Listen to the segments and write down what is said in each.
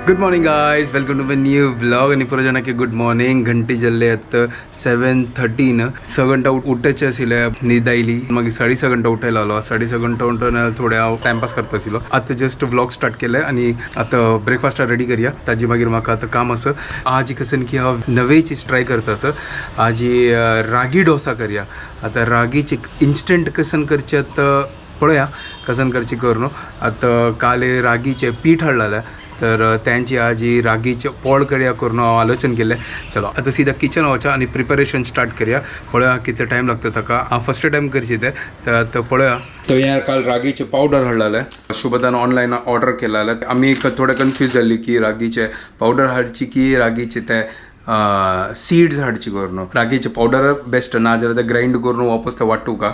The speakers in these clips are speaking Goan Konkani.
Good morning guys, welcome to my new vlog. आणि पुरो जाणांकी गुड मॉर्निंग. घंटी जाल्ले आतां 7:13. 6 घंटा उठचे आशिल्ले, न्हीद आयली. मागीर 6.30 घंटा उठायला लागलो. 6.30 घंटा उठून थोडे हांव टायमपास करता आशिल्लो. आतां जस्ट व्लॉग स्टार्ट केले आनी आतां ब्रेकफास्ट रेडी करया. ताजी मागीर म्हाका आतां काम आसा. आज कसन की हांव नवे चीज ट्राय करता आसा. आज रागी डोसा करया. आतां रागीचे इन्स्टंट कसन करचे आतां पळोवया कसन करची करून. आतां काल रागीचें पीठ हाडलेलें तर त्यांची आज ही रागीचे पोळ करया करून हांव आलोचन केलें. चलो आतां सीधा किचन वचा आनी प्रिपरेशन स्टार्ट करया. पळोवया कितले टायम लागता ताका. हांव फर्स्ट टायम करची तें, तर आतां पळोवया. तर हें काल रागीचे पावडर हाडलेलें, शुभदान ऑनलायन ऑर्डर केलेलें. आमी थोडे कन्फ्यूज जाल्ली की रागीचे पावडर हाडची की रागीचे ते सीड्स हाडची करून. रागीचे पावडर बेस्ट, ना जाल्यार ते ग्रायंड करून वापस ते वांटूका.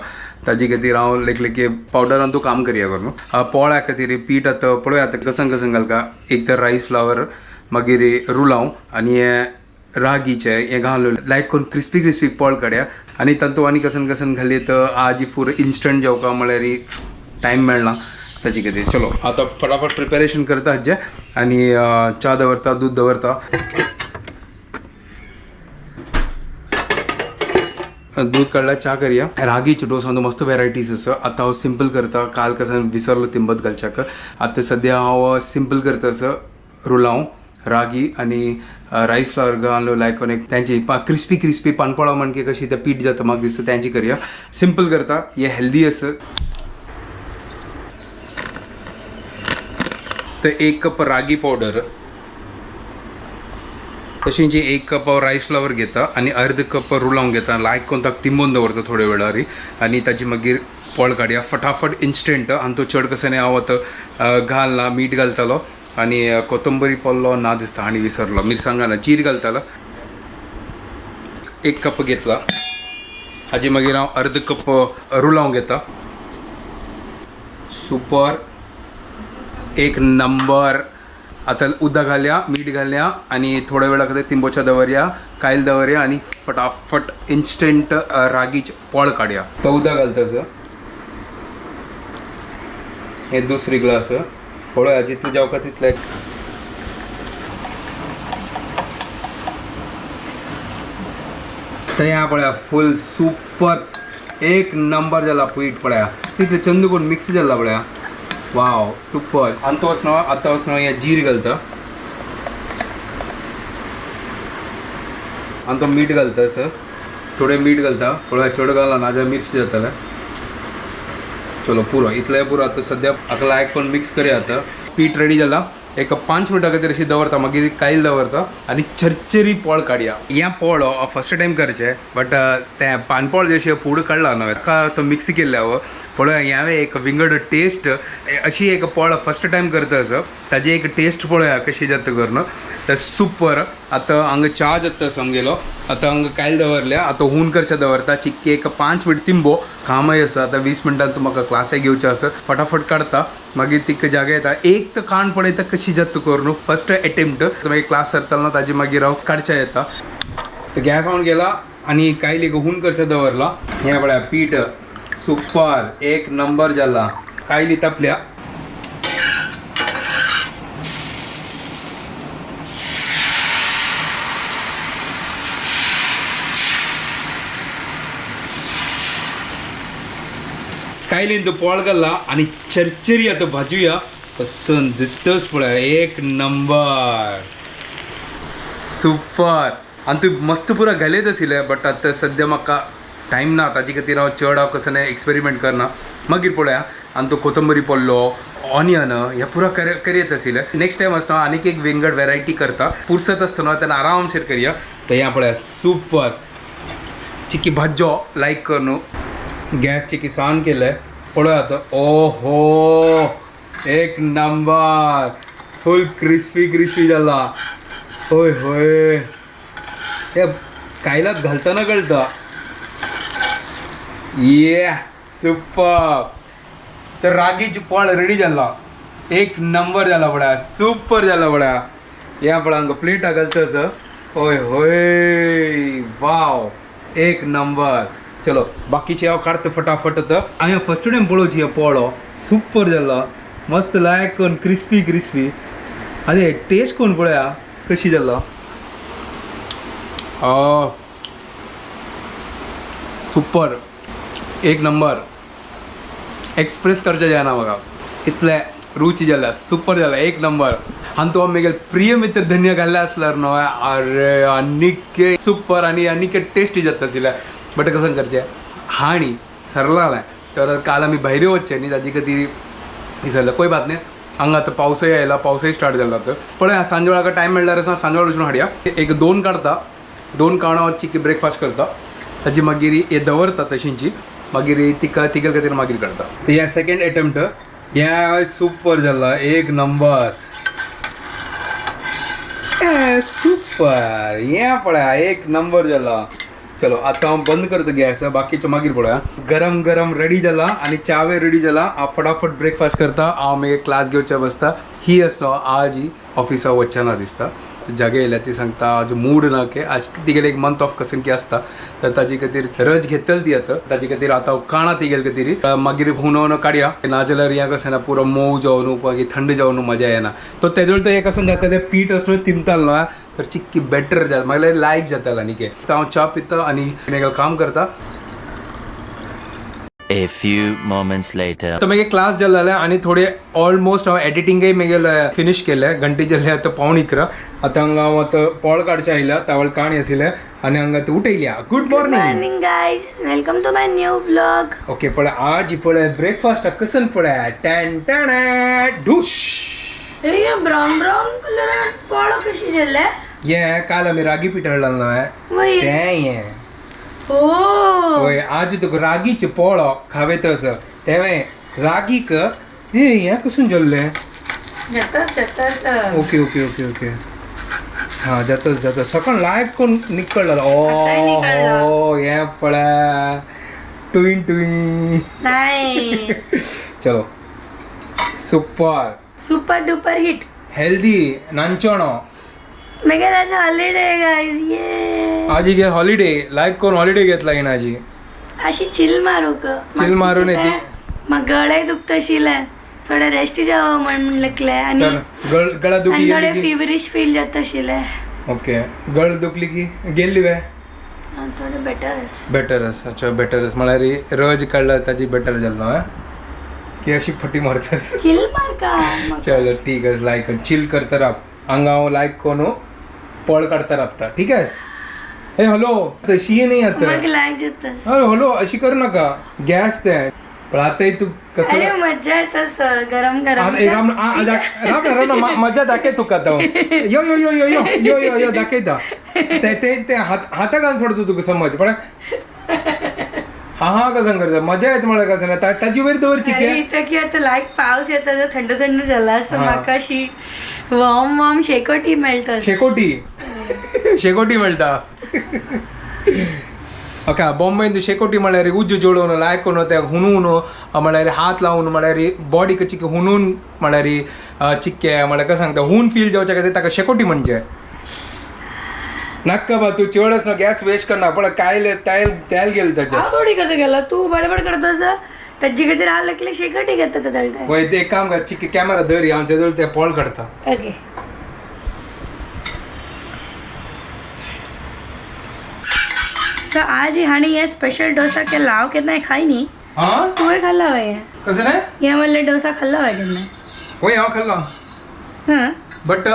ताजे खातीर हांव लेख पावडरान तूं काम करया करून. पोळ्या खातीर पीठ आतां पळोवया आतां कसन कसन घालका. एक तर रायस फ्लावर, मागीर रुलाव आनी हें रागीचें हें घालून लायक करून क्रिस्पी क्रिस्पी पोळ काडया. आनी तातूंत आनी कसन कसन घाली तर आज फूर इन्स्टंट जेवका म्हळ्यार टायम मेळना ताजे खातीर. चलो आतां फटाफट प्रिपेरेशन करता हाजें आनी च्या दवरता, दूद दवरता. दूध काडला, च्या करया. रागीचे डोसा मस्त व्हेरायटीज आसा. आतां हांव सिंपल करता. काल कसं विसरलो तिंबत घालच्याक. आतां सद्या हांव सिंपल करता आसा. रुलाव रागी आनी रायस फ्लावर घालून लायक एक त्यांची क्रिस्पी क्रिस्पी पानपोळा म्हणके कशी ते पीठ जाता म्हाका दिसता त्यांची करया. सिंपल करता, हे हेल्दी आसा. तर 1 कप रागी पावडर, तशींची 1 कप हांव रायस फ्लावर घेता आनी अर्द कप रुलाव घेता. लायक करून ताका तिंबोवन दवरता थोडे वेळार आनी ताजी मागीर पोळ काडया फटाफट इन्स्टंट. आनी तो चड कसो हांव आतां घालना, मीठ घालतालो आनी कोथंबरी पडलो ना दिसता आनी विसरलो, मिरसांगा ना, जीर घालतालो. 1 कप घेतला. हाजी मागीर हांव अर्द कप रुलाव घेता. सुपर, एक नंबर. आतां उदक घालया, मीठ घालया आनी थोड्या वेळा खातीर तिंबोच्या दवरया, कायल दवरया आनी फटाफट इन्स्टंट रागीचे पोळ काडया. तो उदक घालता सर, हे दुसरी ग्लास पळोवया जितले जेवका तितले. तर ह्या पळया फूल सुपर एक नंबर जाला पीठ. पळया तितले चंद कोण मिक्स जाला पळया. Wow super. आनी तो वचना आतां वचना हें जीर घालता आनी तो मीठ घालता सर, थोडें मीठ घालता. पळोवया चड घालना नाजाल्यार मिर्च जातलें. चलो पुरो, इतलें पुरो. आतां सद्या हाका लायक करून मिक्स करया. आतां पीठ रेडी जाला. एक 5 मिनटां खातीर अशी दवरता, मागीर कायल दवरता आनी चरचरी पोळ काडया. हें पोळ फर्स्ट टायम करचें, बट तें पानपोळ जशें फूड काडला न्हय ताका तो मिक्स केल्लें हांव. पळोवया ह्यावें एक विंगड टेस्ट अशी एक पोळ फर्स्ट टायम करता आसा. ताजी एक टेस्ट पळोवया कशी जाता करून. तर सुपर. आतां हांगा च्या जाता समगेलो. आतां हांगा कायल दवरल्या, आतां हून करचें दवरता. चिक्की एक 5 मिनट तिंबो कामय आसा. आतां 20 मिनटान तूं म्हाका क्लासय घेवचें आसा. फटाफट काडता, मागीर तिका जागे येता. एक तर काण पळयता कशी जाता करून फर्स्ट एटेम्प्ट. मागीर क्लास सरतालो ना ताजी मागीर हांव काडच्या येता. तर गॅस ऑन केला आनी कायल एक हून करचें दवरला. हें पळया पीठ सुपर एक नंबर जाला. कायली तापल्या. कायलीन तो पोळ घालला आनी चरचरी आतां भाजूया. पसंत दिसतच पळय, एक नंबर सुपर. आनी तूं मस्त पुरा घालयत आशिल्लें, बट आतां सद्या म्हाका टायम ना ताजे खातीर हांव चड हांव कसो एक्सपेरिमेंट करना. मागीर पळोवया. आनी तो कोथंबरी पडलो, ऑनियन हे पुरा करयत आशिल्लें. नेक्स्ट टायम आसतना आनीक एक विंगड वेरायटी करता. पुरसत आसतना तेन्ना आरामशीर करया. तर हें पळया सुपर चिकी भाजो लायक कर न्हू. गॅस चिकी सान केलें. पळोवया आतां. ओहो एक नंबर, फूल क्रिस्पी क्रिस्पी जाला. होय होय, ते कायलात घालतना कळटा. ये सुपर. तर रागीची पोळ रेडी जाला. एक नंबर जाला पळया, सुपर जाला पळया. या पळया हांगा प्लेटा घालता सर. होय होय, वाव एक नंबर. चलो बाकीचे हांव काडटा फटाफट. आतां हांवें फर्स्ट टायम पळोवची हे पोळो सुपर जाल्लो, मस्त लायक कोण क्रिस्पी क्रिस्पी. आनी टेस्ट कोण पळया कशी जाल्लो. सुपर, एक नंबर. एक्सप्रेस करचे जायना म्हाका इतले रुची जाल्या, सुपर जाला, एक नंबर. आनी तो मागीर प्रिय मित्र धन्य घाल्ले आसल्यार न्हय, अरे आनीक सुपर आनी आनीक टेस्टी जाता आशिल्लें. बट कसं करचें हाणी सरलालें तर काल आमी भायर वचचें न्ही, ताजे खातीर विसरलें. कोय बात न्ही. हांगा आतां पावसय आयला, पावसय स्टार्ट जाला. आतां पळय सांजवेळा टायम मेळ्ळ्यार आसा सांजवेळा वचून हाडया. एक दोन काडता, दोन काणां चिकी ब्रेकफास्ट करता, ताजी मागीर हे दवरता तशींची, मागीर तिका तिगेल खातीर मागीर काडता. हे सेकंड अटेम्प्ट हे सुपर जाला, एक नंबर सुपर. हे पळया एक नंबर जाला. चलो आता हांव बंद करता गॅस, बाकीचे मागीर पळोवया. गरम गरम रेडी जाला आनी चावे रेडी जाला. हांव फटाफट ब्रेकफास्ट करता. हांव मागीर क्लास घेवच्या बसता. ही आसलो आज ही ऑफिसा वचना ना दिसता. जागे येयल्या ती सांगता आज मूड ना के. आज तिगेले एक मंथ ऑफ कसन की आसता, तर ताजे खातीर रज घेतल ती आतां. ताजे खातीर आतां काणा तिगेल खातीर मागीर हुनोवन काडया, नाजाल्यार हें कशें ना पुरो मोव जावन मागीर थंड जावन मजा येना. तो तेदोळ तो एक कसन जाता तें पीठ आसलो तिमताल न्हय, तर चिक्की बेटर जाता, मागीर लायक जातालो. आनी आतां हांव च्या पिता आनी काम करता. A few moments later. तर मागीर क्लास जाल्ले आनी थोडे ऑलमोस्ट हांव एडिटिंगय मागीर फिनीश केलें. घंटे जाल्ले आतां 10:45. आतां हांगा हांव आतां पोळ काडचें आयल्या, तावळ काणी आशिल्लें आनी हांगा आतां उठयल्या. Good morning. Morning guys, welcome to my new vlog. Okay, पळय आज पळय ब्रेकफास्ट कसन पळय टॅन टॅन डूश. हे ब्राऊन ब्राऊन कलर पोळो कशी जाल्ले? हे काल आमी रागी पीठ हाडला न्हय वय. तें हें. ओ. वय, आज तुका रागीचे पोळो खावेत असं तेवें रागीक हे हें कसून जाल्लें. जाताच जाताच. ओके ओके ओके ओके, हा जातच जातच. सकाळ लायक कोण निकळला. आतांय निकळ्ळा. ओ हे पळय टुईन टुईन. नाईस. चलो super. Super duper hit. Healthy नांचणो. मागीर आज हॉलिडे गायज, ये. आजी घे हॉलिडे, लायक कोण हॉलिडे घेतला की आजी. अशी चिल मारूक. चिल मारून येते. मग गळे दुखत आशिल्लें, थोडे रेस्ट जावं म्हण म्हणलें आनी तर गळ गळा दुखी आनी थोडे गेली की फिवरिश फील जाता आशिल्लें. ओके, गळ दुखली की गेल्ली वे? थोडे बेटर. बेटर आसा. अच्छा, बेटर आसा म्हळ्यार रज काडला ताजी बेटर जाल्लो. हा की अशी फटी मारता. चिल मार का. चलो ठीक आहे, लायक चिल करता राब. हांगा हांव लायक कोण पळ काडता राबता. ठीक आहे. हे हॅलो, तशी नाही आता. मग लायक जाता. अरे हॅलो, अशी करू नका, गॅस ते पण आताय तू कसं. अरे मज्जा येता सर, गरम गरम. अरे राम राम राम राम, मजा दाखय तुका आतां. यो यो यो यो यो यो यो यो दाखयता. ते ते ते हात हाता घालून सोडतो तुका समज. पण हा हा कसं करता मजा येत म्हळ्यार कसं ना ताजी वयर दवरची अरे के. इथं की आता लायक पावस येता जो थंड थंड झाला असं हा. म्हाका अशी वॉर्म वॉर्म शेकोटी मेळटा. शेकोटी शेकोटी मेळटा. ओके, बॉम्बेन शेकोटी म्हळ्यार उज्जू जोडून लायक कोण ते हुनून म्हळ्यार हात लावन म्हळ्यार बॉडीक चिके हुनून म्हळ्यार चिक्के म्हळ्यार कसं सांगता हून फील जावच्या खातीर ताका शेकोटी म्हणजे. नाका बा, तू चडच ना गॅस वेस्ट करना. पण कायल तेल तेल गेलं त्याच्यात. हांव थोडी कसं गेला, तू बडबड करत असं ताजे खातीर हांव लागले शेकोटी घेता ते. वय, ते एक काम कर, चिके कॅमेरा धर, आमच्या जवळ ते पॉल काडता. ओके, सो आज हाणी हे स्पेशल डोसा केला. हांव केन्नाय खाय न्ही. हा. तुवें खाल्ला हय हें? कसं नाही. हें म्हणलें डोसा खाल्ला हय केन्नाय? वय, हांव खाल्लो. हां. बट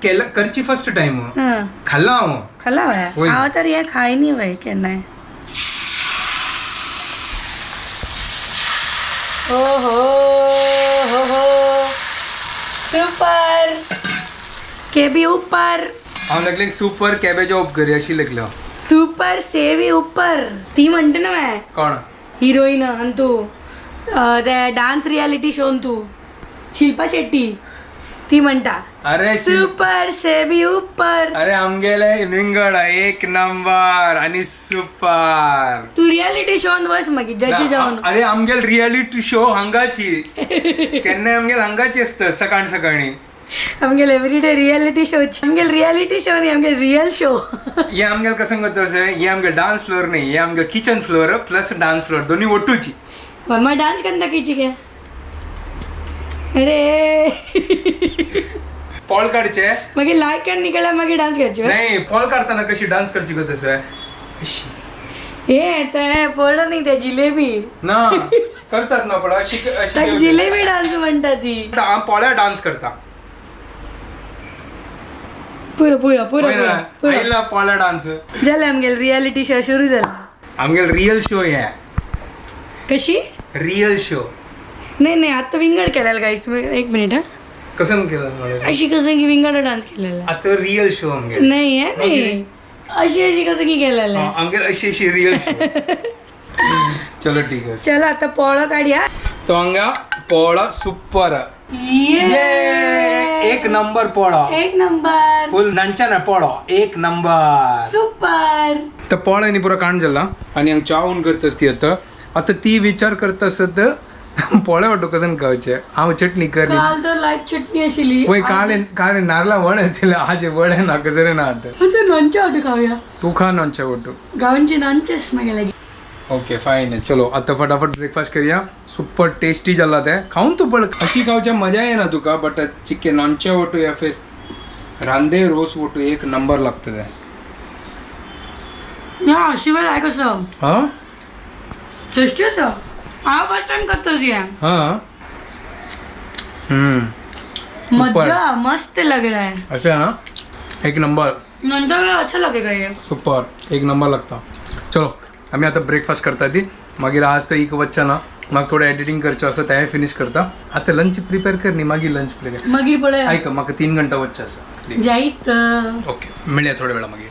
केलं करची फर्स्ट टाइम. हां. खाल्ला हांव. खाल्ला हय? वय. हांव तर हें खाय न्ही वय केन्नाय. ओ हो हो हो, सुपर केबी उपर. हांव लागले सुपर कॅबेज ऑफ करी अशी लेखलं. सुपर सेवी उपर ती म्हणते ना मैं. कोण? हिरोईन आणि तू ते डान्स रियालिटी शोन तू शिल्पा शेट्टी ती म्हणता. अरे सुपर सेवी उपर. अरे आमगेले विंगड एक नंबर आणि सुपर. तू रियालिटी शोन बस मागीर जज जावन. अरे आमगेल रियालिटी शो हांगाची केन्नाय आमगेल हांगाची आसता सकाळ सकाळी. आमगेले एवरीडे रियालिटी शो, आमगेले रियालिटी शो न्ही, आमगेले रियल शो. हे आमगेले कसं करतो, हे आमगे डान्स फ्लोअर नाही, हे आमगे kitchen floor plus dance floor दोन्ही ಒಟ್ಟುची. मम्मा डान्स करता किची काय? अरे. पॉल काढचे. मागीर लायक आनी निकळ्यार मागीर डान्स करची. नाही, पॉल काढताना कशी डान्स करची गो तसं अशी. हे ते पडलं नाही, ते जिलेबी. ना करतात ना, पण अशी अशी. ताका जिलेबी डान्स म्हणटा ती. पोळ्या डान्स करता. पुरो पुरो पुरो. होय ना? पुरो. आयला पोळ्या डान्स. जालें, आमगेले रियालिटी शो सुरू जाला. आमगेले रियल शो हे. कशी? Real show. नाही नाही, आता विंगड केलेलं गाईस तुम्ही, एक मिनिट हा. कसं केलं मला? अशी कसं की विंगड डान्स केलेला. आता रियल शो आमगेले. नाही आहे, नाही, अशी अशी कसं की केलेलं आहे. आमगेले अशी अशी रियल शो. चलो ठीक आहे. चला, आता पोळं काढूया. तो हांगा पोळा सुपर. ये. एक नंबर पोळा. एक नंबर. फुल नंचना पोळो एक नंबर. सुपर. तर पोळ्यानी पुरा कांड जाला आणि हांग चावून करतस ती. आता आता ती विचार करत असत पोळ्या वाटो कसं खावचे, हांव चटणी करली. काल तर लायक चटणी आशिल्ली. वय, काल काल नारला वड असेल, आज वड ना कसं ना आता. अच्छा, नानच्या वाटू खाऊया. तू खा नानच्या वाटू. गावांचे नानचेच मागे लागी. ओके फाईन, चलो आता फटाफट ब्रेकफास्ट करूया. सुपर टेस्टी जाला ते खाऊन तू, पण अशी खावच्या मजा येना तुका. बट चिकन नानच्या वाटू या फिर रांदे रोस वाटू एक नंबर लागतं ते. ना अशी वेळ आहे कसं. हा. टेस्टी असं, हा फर्स्ट टाइम करतोस या. हा हम्म. मजा मस्त लग रहा है. असं ना, एक नंबर. नंतर अच्छा लगेगा ये. सुपर, एक नंबर लागता. चलो, आम्ही आता ब्रेकफास्ट करता ती. मागीर आज तो एक वच्चा ना, मागीर थोडं एडिटिंग करचें आसा, तें फिनिश करता. आता लंच प्रिपेर कर न्ही, मागीर लंच प्रिपेर. मागीर पळया. आयक, म्हाका 3 घंटा वच्चें आसा, प्लीज. जाईत. ओके, मेळया थोड्या वेळा मागीर.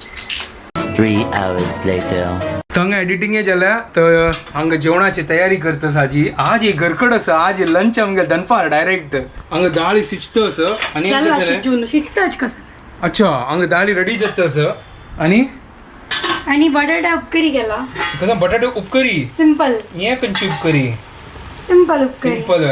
3 hours later. हांगा एडिटिंग जाल्या तर हांगा जेवणाची तयारी करता साजी. आज हे घरकड आसा, आज लंच आमगे दनपार डायरेक्ट. हांगा दाळी शिजता आसा आनी जाला. कसं रे? शिजून शिजताच कसं. अच्छा, हांगा दाळी रेडी जाता आसा आनी आणि बटाटा उपकरी केला. कसं बटाटे उपकरी? सिंपल. हे खंयची उपकरी? सिंपल उपकरी. सिंपल.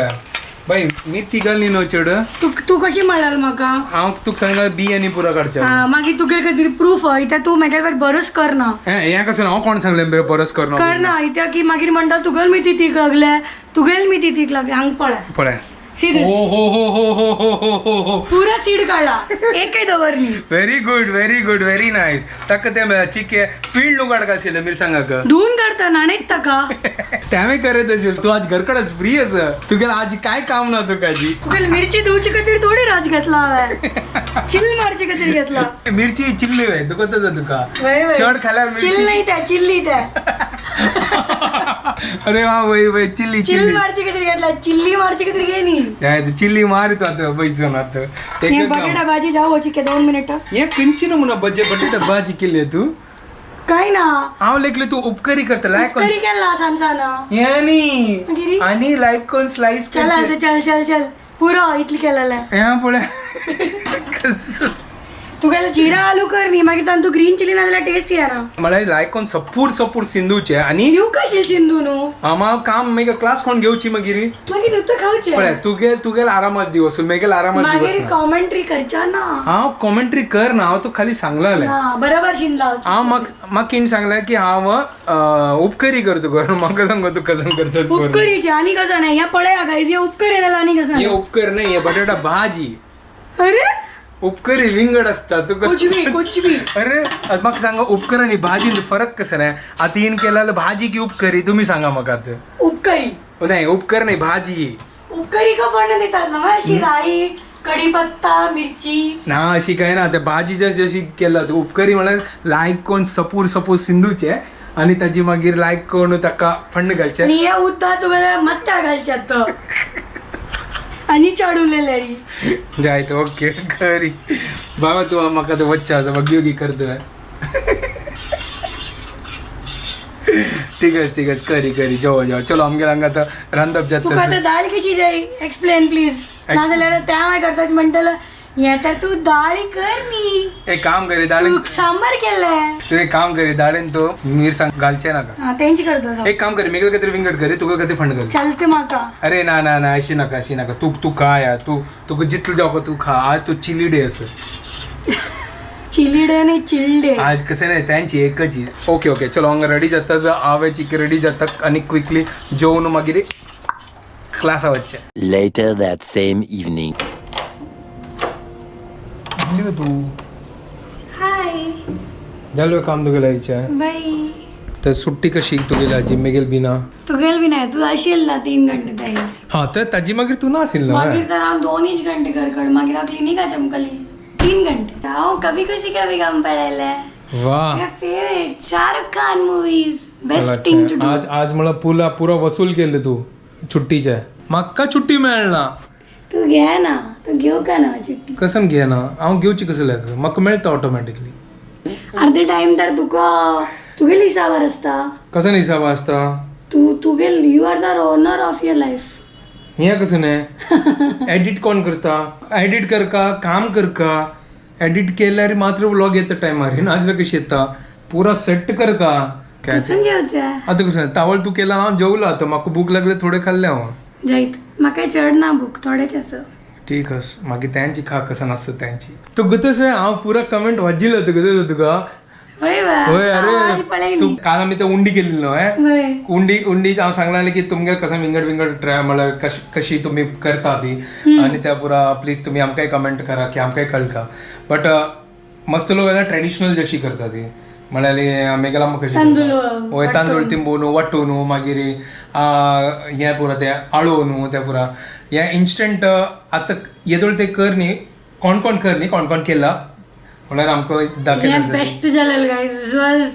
बाई, मिरची घालनी न्हू चड. तू तू कशी म्हणाल म्हाका? हांव तुका सांगला बी आनी पुरा काडचें. हा, मागीर तुगे खातीर प्रूफ इत्या तूं म्हाका बरोच करना. हें हें कसं हांव कोण सांगलें बरोच करना? करना, इत्या की मागीर म्हणटा तुगेल मी तितीक लागले, तुगेल मी तितीक लागले. हांग पळय. पळय. See this. हो हो हो हो हो हो हो हो हो. पुरा सीड काढला, एकय दवरनी. Very good, very good, very nice. ताका ते चिके पीळ लुगाड आशिल्लें मिरसांगाक. धुवून काडता नाणेत ताका. त्यावें करत असेल. तू आज घरकडच फ्री आसा, तुगेल आज काय काम ना तुका जी. तुगेल मिरची धुवची खातीर थोडी राज घेतला हांवें, चिल मारची खातीर घेतला. मिरची चिल्ली वे दुखत आसा तुका. वय वय. चड खाल्यार मिरची. चिल नाही त्या, चिल्ली त्या. अरे वा, वय वय, चिल्ली. Chill chilli. मारची खातीर घेतला, चिल्ली मारची खातीर घे न्ही. चिल्ली मार तू आता बैसून आता. हे बटाटा भाजी जाऊ चिके 2 मिनिटं. हे खंयची नमुना भजे बटाटा भाजी केली तू? काय ना. हांव लेखले तू उपकरी करता लायक. तरी केला सान सान. हे न्ही. मागीर? आनी लायक कोण स्लायस. चल आता, चल चल चल, पुरो इतली केलेलं. हे पळय. तुगेले जिरा आलू कर न्ही, मागीर तांतू ग्रीन चिली ना जाल्यार टेस्ट येना. म्हळ्यार लायक कोण सपूर सपूर सिंधूचे आनी येऊ कशी सिंधू न्हू. आम्हा काम मागीर क्लास कोण घेवची मागीर? मागीर नुस्तें पळय. खावचें. तुगेल तुगेल आरामाच दिवस, मेगेल आरामाच दिवस मागीर ना. कॉमेंट्री करच्या ना. हांव कॉमेंट्री कर ना, हांव तुका खाली सांगलें. ना बरोबर शिनला. हांव म्हाका म्हाका किण सांगलें की हांव उपकरी करता करून म्हाका सांगो तूं कसं करता. उपकरीचे आनी कसं नाही, ह्या पळया गायज, हे उपकर जाल्यार आनी कसं हे नाही. उपकर नाही, हे बटाटा भाजी. अरे. उपकरी विंगड असता तू. कुछ भी कुछ भी. अरे, आता म्हाका सांगा, उपकर आणि भाजी फरक कसं नाही? आता हिन केलेलं भाजी की उपकरी, तुम्ही सांगा म्हाका आता. उपकरी. नाही, उपकर नाही, भाजी. उपकरी का फळणं देतात ना अशी राई, कढीपत्ता, मिरची. ना, अशी काय ना, त्या भाजी जशी जशी केलं तू उपकरी म्हळ्यार लायक कोण सपूर सपूर सिंधूचे आणि ताजी मागीर लायक कोण ताका फण्ण घालचे. आणि या उद्दा तुला मत्त्या घालच्यात आणि चढवलेले. जायत, ओके, खरी बाबा तू म्हाका तो वच्चा आसा बघ योगी करतो. ठीक आहे, ठीक आहे, करी करी, जेव जेव. चलो, आमगेर हांगा आतां रांदप तुका जाता. आता दाल कशी जाय, एक्सप्लेन प्लीज. नाजाल्यार त्या मागीर करताच म्हणटलं हे तर तू दाळी कर न्ही. एक काम करी दाळीन. तू सांबार केलाय. तू एक काम करी, दाळीन तो मिरसांग घालचे नाका. हा, तेंची करतो. एक काम करी, मेगेल काहीतरी विंगड करी, तुका काहीतरी फंड कर. चलते म्हाका. अरे ना ना ना, अशी नका, अशी नका. तू तू खा या, तू तुका जितलं जावं तू खा. आज तू चिली डे असं. चिली डे नाही, चिल डे. आज कसं नाही त्यांची एकच आहे. ओके ओके, चलो हांगा रेडी जाता. हांवें चिकन रेडी जाता आनी क्विकली जेवन मागीर क्लासा वचचें. Later that same evening. तू हाय. जालो काम तुगेलं आयचें. बाई. तर सुट्टी कशी तुगेली आजी मेगेल बी ना. तुगेल बी नाही, तू असेल ना 3 घंटे ताई. हा, तर ताजी मागीर तू ना असेल ना. मागीर तर हांव 2च घंटे घरकड, मागीर हांव क्लिनिका चमकली 3 घंटे. हांव कभी खुशी कभी गम पळयलें. वा. Favourite Shahrukh Khan movies. चला, बेस्ट थिंग टू do. आज आज मला पुला पुरा वसूल केलं तू सुट्टीच्या. म्हाका सुट्टी मेळना. तू घे ना, तू घेऊ का ना सुट्टी? कसं घे ना? हांव घेवची कसं लाग, म्हाका मेळता ऑटोमॅटिकली. अर्धे टाइम तर तुका तुगेल हिसाबार आसता. कसं हिसाब आसता? तू तुगेल, you are the owner of your life. हें कसं न्ही? एडिट कोण करता? एडिट करका, काम करका. एडिट केल्यार मात्र व्लॉग येता टायमार, नाजाल्यार कशी येता? पुरा सेट करका. कसं जेवचें? आतां कसं तावळ तू केला, हांव जेवलो. आतां म्हाका भूक लागली, थोडें खाल्लें हांव. जायत, म्हाका चड ना भूक, थोडेच आसा. ठीक आस, मागीर त्यांची खा, कसं नासता त्यांची. तू गुतस, हांव पुरा कमेंट वाचिल्लो. तुका तुका तुका हय बा. होय. आवाज अरे पळय. काल आमी ते उंडी केल्ली न्हय. हय. उंडी उंडी हांव सांगलें की तुमगेर कसं विंगड विंगड ट्राय, म्हळ्यार कशी तुमी करता ती, आनी त्या पुरा प्लीज तुमी आमकांय कमेंट करा की आमकांय कळटा. बट मस्त लोक ट्रेडिशनल जशी करता ती, म्हळ्यार मेगेला कशी तांदूळ. हय, तांदूळ तिंबोवन वांटून, मागीर हें पुरा तें आळोवन तें पुरा. हें इन्स्टंट आतां येदोळ ते कर न्ही, कोण कोण कर न्ही, कोण कोण केला म्हळ्यार आमकां हे दाखयता. बेस्ट जालेल guys. This was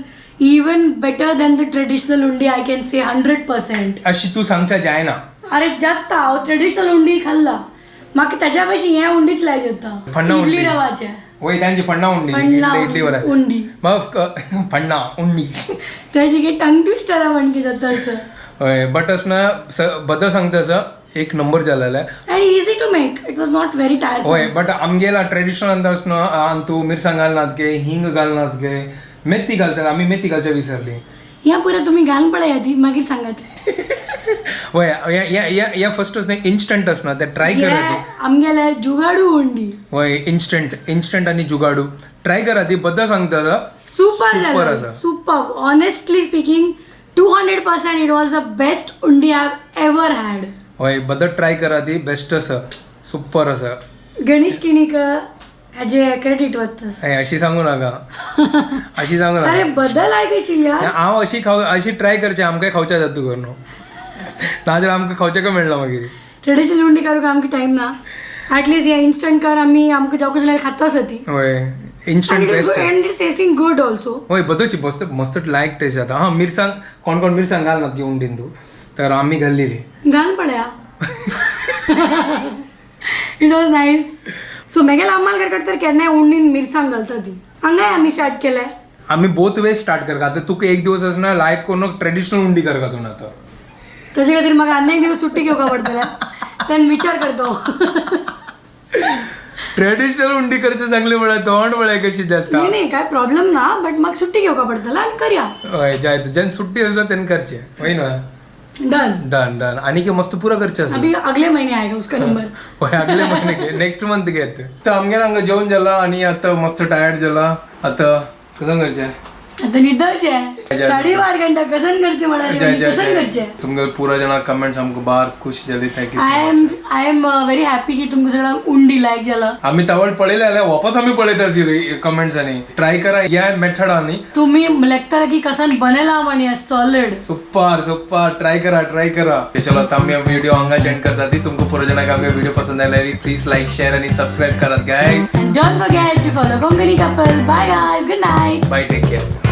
even better than the traditional undi, I can say 100%. अशी तूं सांगच्या जायना. अरे जाता, हांव ट्रेडिशनल उंडी खाल्ला, म्हाका ताज्या भशेन हें उंडीच लायक जाता. फण्णा इडली उंडी. रवाचे. वय, तांची फण्णा उंडी. फण्णा. इडली बरं. उंडी. मग फण्णा उंडी. त्याची काही टंग ट्विस्टर म्हणकी जाता असं. हय, बट अस ना, बद्दल सांगता असं एक number जालेला. And easy to make, it was not very tiresome. हय, बट आमगेला ट्रेडिशनल अंदाज न्हू, तूं मिरसांग घालनात गे, हिंग घालनात गे, मेथी घालतात. आमी मेथी घालच्या विसरली. ह्या पुरा तुम्ही घालून पळया ती, मागीर सांगात. हय, या फर्स्ट इन्स्टंट आसना ते ट्राय करा ती. आमगेले जुगाडू उंडी. हय, इन्स्टंट इन्स्टंट आनी जुगाडू ट्राय करा ती, बद्दल सांगता. सुपर सुपर जालें. आसा. Super. Honestly speaking, 200% it was the best undi I ever had. हय, बद्दल ट्राय करा ती, बेस्ट आसा, सुपर आसा. गणेश किणीक हाजे क्रेडिट वता. हे, अशी सांगू नाका, अशी सांगू अरे नाका. बदल आहे कशी यार. हांव अशी खाव, अशी ट्राय करचे, आमकां खावच्या जाता करून, नाजाल्यार आमकां खावचें काय मेळना मागीर. ट्रेडिशनल उंडी करूंक आमकां टायम ना. ॲटलिस्ट हे इन्स्टंट कर, आमी आमकां जावं जाल्यार खाता आसा ती. हय, instant best. And it's tasting good also. हय, बदलची मस्त मस्त लायक टेस्ट जाता. हां, मिरसांग कोण कोण मिरसांग घालनात की उंडीन तूं, तर आमी घाल्लेली. घाल पळया. It was nice. So मेगेल आम्हाला करकट तर केन्नाय उंडीन मिरसांग घालता ती, हांगाय आमी स्टार्ट केलें. आमी बोथ वे स्टार्ट करता. आतां तुका एक दिवस आसना लायक करून ट्रेडिशनल उंडी करता तूं आतां. ताजे खातीर म्हाका आनी एक दिवस सुट्टी घेवपाक पडटलें, तेन्ना विचार करतो. ट्रेडिशनल उंडी करचे सांगले म्हळ्यार तोंड म्हळ्यार कशी जाता. नाही नाही, काय प्रॉब्लेम ना, बट म्हाका सुट्टी घेवपाक पडटलें आनी करया. हय, जाय जेन्ना सुट्टी आसना तेन्ना करचे, हय न्हय? डन. Done done. आनी की मस्त पुरा करचें आसा. अभी अगले महीने आएगा उसका नंबर. हय, अगले महिने घे, नेक्स्ट मंथ घेत. तर आमगेर हांगा जेवण जाला आनी आतां मस्त टायर्ड जाला. आतां कसं करचें? आता निदळचें. 12.5 घंटा कसन करचे म्हणाले. जय जय. कसन करचे? तुमगे पुरा जण कमेंट्स आमकां बार खुश जाली. Thank you. I am very happy की तुमकां सगळ्यांक उंडी लायक जाला. आमी तवळ पळयले जाल्यार वापस आमी पळयता आशिल्ली कमेंट्स आनी ट्राय करा ह्या मेथडांनी. तुम्ही लेखता की कसन बनेला म्हणी सॉलिड. सुपर सुपर, ट्राय करा, ट्राय करा. चलो, आता आम्ही व्हिडिओ हांगा एंड करता ती. तुमकां पुरो जणांक आमगे व्हिडिओ पसंद आयल्यार प्लीज लाईक, शेअर आणि सबस्क्राईब करात guys. Don't forget to follow Konkani Couple. Bye guys. Good night. Bye, take care.